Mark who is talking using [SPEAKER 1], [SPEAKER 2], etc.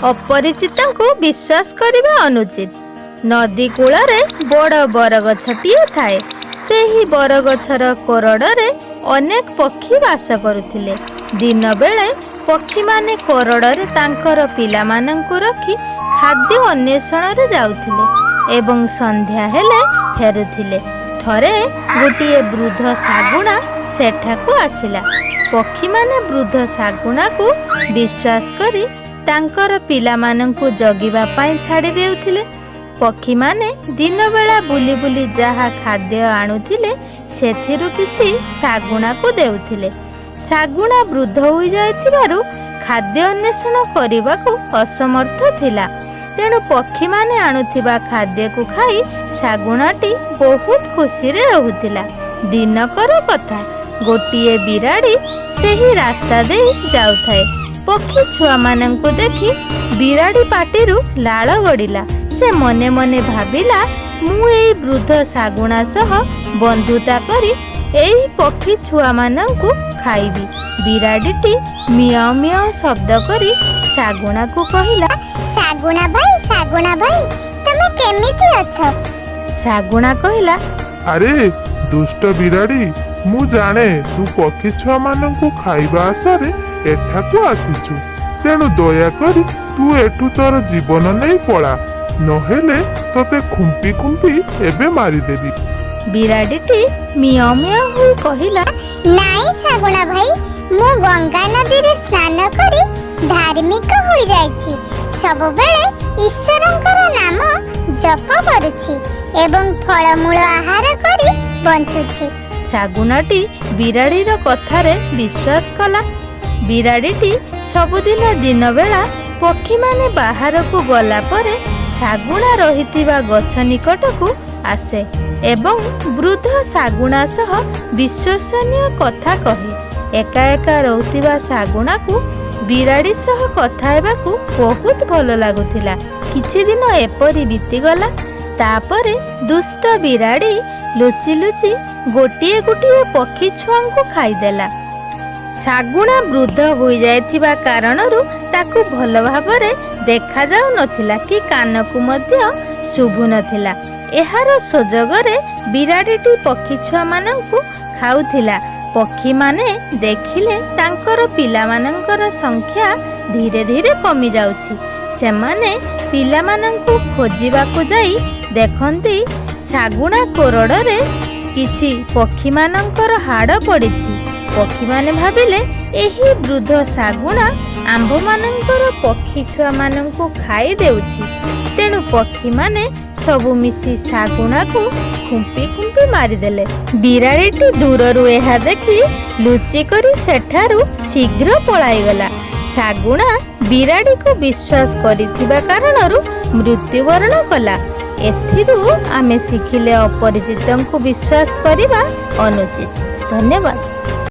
[SPEAKER 1] ଅପରିଚିତଙ୍କୁ ବିଶ୍ୱାସ କରିବା ଅନୁଚିତ। ନଦୀ କୂଳରେ ବଡ଼ ବରଗଛଟିଏ ଥାଏ। ସେହି ବରଗଛର କୋରଡ଼ରେ ଅନେକ ପକ୍ଷୀ ବାସ କରୁଥିଲେ। ଦିନବେଳେ ପକ୍ଷୀମାନେ କୋରଡ଼ରେ ତାଙ୍କର ପିଲାମାନଙ୍କୁ ରଖି ଖାଦ୍ୟ ଅନ୍ୱେଷଣରେ ଯାଉଥିଲେ ଏବଂ ସନ୍ଧ୍ୟା ହେଲେ ଫେରୁଥିଲେ। ଥରେ ଗୋଟିଏ ବୃଦ୍ଧ ଶାଗୁଣା ସେଠାକୁ ଆସିଲା। ପକ୍ଷୀମାନେ ବୃଦ୍ଧ ଶାଗୁଣାକୁ ବିଶ୍ୱାସ କରି ତାଙ୍କର ପିଲାମାନଙ୍କୁ ଜଗିବା ପାଇଁ ଛାଡ଼ି ଦେଉଥିଲେ। ପକ୍ଷୀମାନେ ଦିନବେଳା ବୁଲି ବୁଲି ଯାହା ଖାଦ୍ୟ ଆଣୁଥିଲେ, ସେଥିରୁ କିଛି ଶାଗୁଣାକୁ ଦେଉଥିଲେ। ଶାଗୁଣା ବୃଦ୍ଧ ହୋଇଯାଇଥିବାରୁ ଖାଦ୍ୟ ଅନ୍ୱେଷଣ କରିବାକୁ ଅସମର୍ଥ ଥିଲା। ତେଣୁ ପକ୍ଷୀମାନେ ଆଣୁଥିବା ଖାଦ୍ୟକୁ ଖାଇ ଶାଗୁଣାଟି ବହୁତ ଖୁସିରେ ରହୁଥିଲା। ଦିନକର କଥା, ଗୋଟିଏ ବିରାଡ଼ି ସେହି ରାସ୍ତା ଦେଇ ଯାଉଥାଏ। ପକ୍ଷୀ ଛୁଆମାନଙ୍କୁ ଦେଖି ବିରାଡ଼ି ପାଟିରୁ ଲାଳ ଗଡ଼ିଲା। ସେ ମନେ ମନେ ଭାବିଲା, ମୁଁ ଏଇ ବୃଦ୍ଧ ଶାଗୁଣା ସହ ବନ୍ଧୁତା କରି ଏଇ ପକ୍ଷୀ ଛୁଆମାନଙ୍କୁ ଖାଇବି। ବିରାଡ଼ିଟି ମିଆଁ ମିଆଁ ଶବ୍ଦ କରି ଶାଗୁଣାକୁ କହିଲା,
[SPEAKER 2] ଶାଗୁଣା ଭାଇ, ଶାଗୁଣା ଭାଇ, ତମେ କେମିତି ଅଛ?
[SPEAKER 1] ଶାଗୁଣା କହିଲା,
[SPEAKER 3] ଆରେ ଦୁଷ୍ଟ ବିରାଡ଼ି, ମୁଁ ଜାଣେ ତୁ ପକ୍ଷୀ ଛୁଆମାନଙ୍କୁ ଖାଇବା ଆଶାରେ ଏଠାକୁ ଆସିଛୁ। ତେଣୁ ଦୟାକରି ତୁ ଏଠୁ ତୋର ଜୀବନ ନେଇ ପଳା, ନହେଲେ ତତେ ଖୁମ୍ପି ଖୁମ୍ପି ଏବେ ମାରିଦେବି।
[SPEAKER 1] ବିରାଡ଼ିଟି ମିଆଁ ମିଆଁ ହୋଇ କହିଲା,
[SPEAKER 2] ନାଇଁ ଶାଗୁଣା ଭାଇ, ମୁଁ ଗଙ୍ଗା ନଦୀରେ ସ୍ନାନ କରି ଧାର୍ମିକ ହୋଇଯାଇଛି। ସବୁବେଳେ ଈଶ୍ୱରଙ୍କର ନାମ ଜପ କରୁଛି ଏବଂ ଫଳମୂଳ ଆହାର କରି ବଞ୍ଚୁଛି।
[SPEAKER 1] ଶାଗୁଣାଟି ବିରାଡ଼ିର କଥାରେ ବିଶ୍ୱାସ କଲା। ବିରାଡ଼ିଟି ସବୁଦିନ ଦିନବେଳା ପକ୍ଷୀମାନେ ବାହାରକୁ ଗଲା ପରେ ଶାଗୁଣା ରହିଥିବା ଗଛ ନିକଟକୁ ଆସେ ଏବଂ ବୃଦ୍ଧ ଶାଗୁଣା ସହ ବିଶ୍ୱସନୀୟ କଥା କହେ। ଏକା ଏକା ରହୁଥିବା ଶାଗୁଣାକୁ ବିରାଡ଼ି ସହ କଥା ହେବାକୁ ବହୁତ ଭଲ ଲାଗୁଥିଲା। କିଛି ଦିନ ଏପରି ବିତିଗଲା। ତାପରେ ଦୁଷ୍ଟ ବିରାଡ଼ି ଲୁଚି ଲୁଚି ଗୋଟିଏ ଗୋଟିଏ ପକ୍ଷୀ ଛୁଆଙ୍କୁ ଖାଇଦେଲା। ଶାଗୁଣା ବୃଦ୍ଧ ହୋଇଯାଇଥିବା କାରଣରୁ ତାକୁ ଭଲ ଭାବରେ ଦେଖାଯାଉନଥିଲା କି କାନକୁ ମଧ୍ୟ ଶୁଭୁନଥିଲା। ଏହାର ସୁଯୋଗରେ ବିରାଡ଼ିଟି ପକ୍ଷୀ ଛୁଆମାନଙ୍କୁ ଖାଉଥିଲା। ପକ୍ଷୀମାନେ ଦେଖିଲେ ତାଙ୍କର ପିଲାମାନଙ୍କର ସଂଖ୍ୟା ଧୀରେ ଧୀରେ କମିଯାଉଛି। ସେମାନେ ପିଲାମାନଙ୍କୁ ଖୋଜିବାକୁ ଯାଇ ଦେଖନ୍ତି, ଶାଗୁଣା କୋରଡ଼ରେ କିଛି ପକ୍ଷୀମାନଙ୍କର ହାଡ଼ ପଡ଼ିଛି। ପକ୍ଷୀମାନେ ଭାବିଲେ, ଏହି ବୃଦ୍ଧ ଶାଗୁଣା ଆମ୍ଭମାନଙ୍କର ପକ୍ଷୀ ଛୁଆମାନଙ୍କୁ ଖାଇ ଦେଉଛି। ତେଣୁ ପକ୍ଷୀମାନେ ସବୁ ମିଶି ଶାଗୁଣାକୁ ଖୁମ୍ପି ଖୁମ୍ପି ମାରିଦେଲେ। ବିରାଡ଼ିଟି ଦୂରରୁ ଏହା ଦେଖି ଲୁଚିକରି ସେଠାରୁ ଶୀଘ୍ର ପଳାଇଗଲା। ଶାଗୁଣା ବିରାଡ଼ିକୁ ବିଶ୍ୱାସ କରିଥିବା କାରଣରୁ ମୃତ୍ୟୁବରଣ କଲା। ଏଥିରୁ ଆମେ ଶିଖିଲେ, ଅପରିଚିତଙ୍କୁ ବିଶ୍ୱାସ କରିବା ଅନୁଚିତ। ଧନ୍ୟବାଦ।